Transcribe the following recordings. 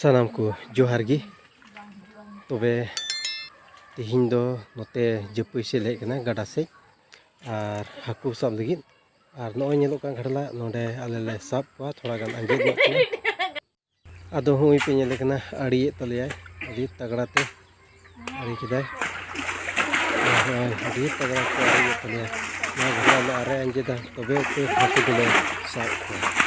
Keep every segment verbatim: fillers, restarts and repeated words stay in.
ᱥᱟᱱᱟᱢ ᱠᱚ ᱡᱚᱦᱟᱨ ᱜᱮ᱾ ᱛᱚᱵᱮ ᱛᱮᱦᱮᱧ ᱫᱚ ᱱᱚᱛᱮ ᱡᱟᱹᱯᱟᱹᱭ ᱥᱮᱫ ᱞᱮ ᱦᱮᱡ ᱠᱟᱱᱟ, ᱜᱟᱰᱟ ᱥᱮᱫ, ᱟᱨ ᱦᱟᱹᱠᱩ ᱥᱟᱵ ᱞᱟᱹᱜᱤᱫ᱾ ᱟᱨ ᱱᱚᱜᱼᱚᱭ ᱧᱮᱞᱚᱜ ᱠᱟᱱ ᱜᱷᱟᱴᱞᱟ, ᱱᱚᱰᱮ ᱟᱞᱮ ᱞᱮ ᱥᱟᱵ ᱠᱚᱣᱟ, ᱛᱷᱚᱲᱟ ᱜᱟᱱ ᱟᱸᱡᱮᱫ ᱧᱚᱜ ᱠᱟᱱᱟ᱾ ᱟᱫᱚ ᱦᱚᱸᱜᱼᱚᱭ ᱯᱮ ᱧᱮᱞᱮ ᱠᱟᱱᱟ, ᱟᱲᱮᱭᱮᱫ ᱛᱟᱞᱮᱭᱟᱭ ᱟᱹᱰᱤ ᱛᱟᱜᱲᱟ ᱛᱮ᱾ ᱟᱲᱮ ᱠᱮᱫᱟᱭ᱾ ᱱᱚᱜᱼᱚᱭ ᱟᱹᱰᱤ ᱛᱟᱜᱲᱟ ᱛᱮ ᱟᱲᱮᱭᱮᱫ ᱛᱟᱞᱮᱭᱟᱭ᱾ ᱱᱚᱣᱟ ᱜᱷᱟᱴᱞᱟ ᱞᱮ ᱟᱨᱮ ᱟᱸᱡᱮᱫᱟ, ᱛᱚᱵᱮ ᱩᱛᱟᱹᱨ ᱦᱟᱹᱠᱩ ᱫᱚᱞᱮ ᱥᱟᱵ ᱠᱚᱣᱟ᱾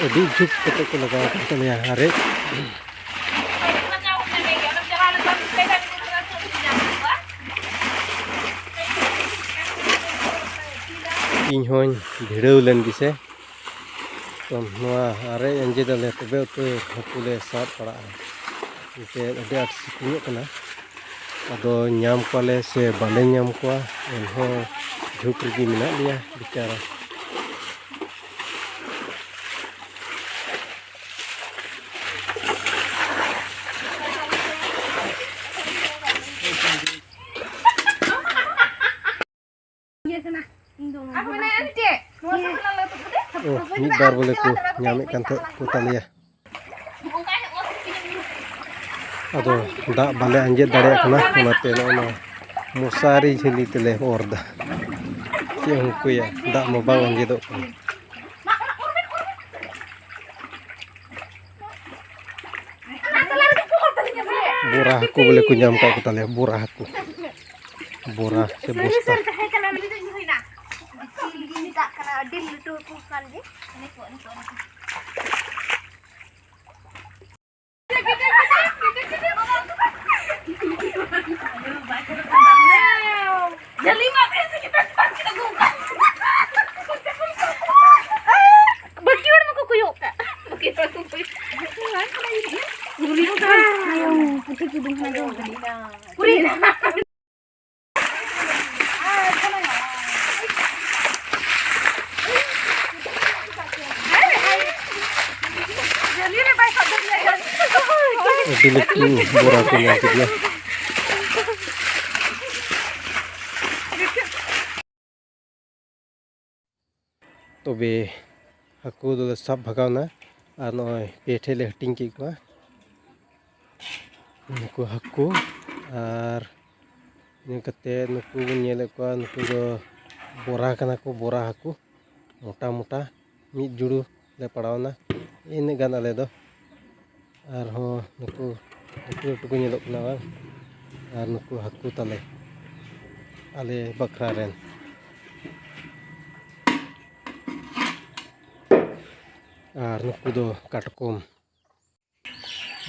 ᱟᱹᱰᱤ ᱡᱷᱩᱠ ᱠᱟᱛᱮ ᱠᱚ ᱞᱟᱜᱟᱣ ᱟᱠᱟᱫ ᱛᱟᱞᱮᱭᱟ ᱟᱨᱮ᱾ ᱤᱧ ᱦᱚᱸᱧ ᱵᱷᱤᱲᱟᱹᱣ ᱞᱮᱱ ᱜᱮᱥᱮ᱾ ᱛᱚ, ᱱᱚᱣᱟ ᱟᱨᱮ ᱟᱸᱡᱮᱫᱟᱞᱮ, ᱛᱚᱵᱮ ᱩᱛᱟᱹᱨ ᱦᱟᱹᱠᱩ ᱞᱮ ᱥᱟᱵ ᱯᱟᱲᱟᱜᱼᱟ᱾ ᱮᱱᱛᱮᱫ ᱟᱹᱰᱤ ᱟᱸᱴ ᱥᱤᱛᱩᱝᱚᱜ ᱠᱟᱱᱟ᱾ ᱟᱫᱚ ᱧᱟᱢ ᱠᱚᱣᱟᱞᱮ ᱥᱮ ᱵᱟᱞᱮ ᱧᱟᱢ ᱠᱚᱣᱟ, ᱮᱱᱦᱚᱸ ᱡᱷᱩᱠ ᱨᱮᱜᱮ ᱢᱮᱱᱟᱜ ᱞᱮᱭᱟ ᱵᱮᱪᱟᱨᱟ᱾ ᱚ, ᱢᱤᱫ ᱵᱟᱨ ᱵᱚᱞᱮ ᱠᱚ ᱧᱟᱢᱮᱫ ᱠᱟᱱ ᱛᱟᱦᱮᱸᱫ ᱠᱚ ᱛᱟᱞᱮᱭᱟ᱾ ᱟᱫᱚ ᱫᱟᱜ ᱵᱟᱞᱮ ᱟᱸᱡᱮᱫ ᱫᱟᱲᱮᱭᱟᱜ ᱠᱟᱱᱟ, ᱚᱱᱟᱛᱮ ᱱᱚᱜᱼᱚ ᱱᱚᱣᱟ ᱢᱚᱥᱟᱨᱤ ᱡᱷᱟᱹᱞᱤ ᱛᱮᱞᱮ ᱚᱨ ᱫᱟ᱾ ᱪᱮᱫ ᱮᱢ ᱩᱠᱩᱭᱟ, ᱫᱟᱜ ᱢᱟ ᱵᱟᱝ ᱟᱸᱡᱮᱫᱚᱜ ᱠᱟᱱᱟ᱾ ᱵᱚᱨᱟ ᱦᱟᱹᱠᱩ ᱵᱚᱞᱮ ᱠᱚ ᱧᱟᱢ ᱠᱟᱜ ᱠᱚ ᱛᱟᱞᱮᱭᱟ, ᱵᱚᱨᱟ ᱦᱟᱹᱠᱩ, ᱵᱚᱨᱟ ᱥᱮ ᱵᱚᱥᱛᱟ᱾ ᱢᱮᱛᱟᱜ ᱠᱟᱱᱟ, ᱟᱹᱰᱤ ᱞᱟᱹᱴᱩ ᱦᱟᱹᱠᱩ ᱠᱟᱱ ᱜᱮ᱾ ᱵᱟᱹᱠᱤ ᱦᱚᱲ ᱢᱟᱠᱚ ᱠᱚᱭᱚᱜ ᱠᱟᱜ᱾ ᱵᱟᱹᱠᱤ ᱦᱚᱲ ᱠᱚ ᱠᱚᱭᱚᱜ ᱠᱟᱜ᱾ ᱯᱩᱨᱤ᱾ ᱟᱹᱰᱤ ᱞᱟᱹᱴᱩ ᱵᱚᱨᱟ ᱠᱚ ᱧᱟᱢ ᱠᱮᱫᱮᱭᱟ᱾ ᱛᱚᱵᱮ ᱦᱟᱹᱠᱩ ᱫᱚᱞᱮ ᱥᱟᱵ ᱵᱷᱟᱜᱟᱣᱱᱟ᱾ ᱟᱨ ᱱᱚᱜᱼᱚᱭ ᱯᱮ ᱴᱷᱮᱡ ᱞᱮ ᱦᱟᱹᱴᱤᱧ ᱠᱮᱫ ᱠᱚᱣᱟ ᱱᱩᱠᱩ ᱦᱟᱹᱠᱩ᱾ ᱟᱨ ᱤᱱᱟᱹ ᱠᱟᱛᱮ ᱱᱩᱠᱩ ᱵᱚᱱ ᱧᱮᱞᱮᱫ ᱠᱚᱣᱟ, ᱱᱩᱠᱩ ᱫᱚ ᱵᱚᱨᱟ ᱠᱟᱱᱟ ᱠᱚ, ᱵᱚᱨᱟ ᱦᱟᱹᱠᱩ ᱢᱚᱴᱟ ᱢᱚᱴᱟ᱾ ᱢᱤᱫ ᱡᱩᱲᱩ ᱞᱮ ᱯᱟᱲᱟᱣᱱᱟ ᱤᱱᱟᱹᱜ ᱜᱟᱱ ᱟᱞᱮ ᱫᱚ᱾ ᱟᱨᱦᱚᱸ ᱱᱩᱠᱩ ᱞᱟᱹᱴᱩ ᱞᱟᱹᱴᱩ ᱠᱚ ᱧᱮᱞᱚᱜ ᱠᱟᱱᱟ ᱵᱟᱝ? ᱟᱨ ᱱᱩᱠᱩ ᱦᱟᱹᱠᱩ ᱛᱟᱞᱮ ᱟᱞᱮ ᱵᱟᱠᱷᱨᱟ ᱨᱮᱱ᱾ ᱟᱨ ᱱᱩᱠᱩ ᱫᱚ ᱠᱟᱴᱠᱚᱢ᱾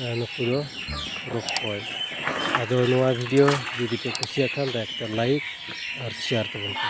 ᱟᱨ ᱱᱩᱠᱩ ᱫᱚ ᱨᱚᱠᱚᱡ᱾ ᱟᱫᱚ ᱱᱚᱣᱟ ᱵᱷᱤᱰᱤᱭᱳ ᱡᱩᱫᱤ ᱯᱮ ᱠᱩᱥᱤᱭᱟᱜ ᱠᱷᱟᱱ, ᱫᱟᱭᱟ ᱠᱟᱛᱮ ᱞᱟᱭᱤᱠ ᱟᱨ ᱥᱮᱭᱟᱨ ᱛᱟᱵᱚᱱ ᱯᱮ᱾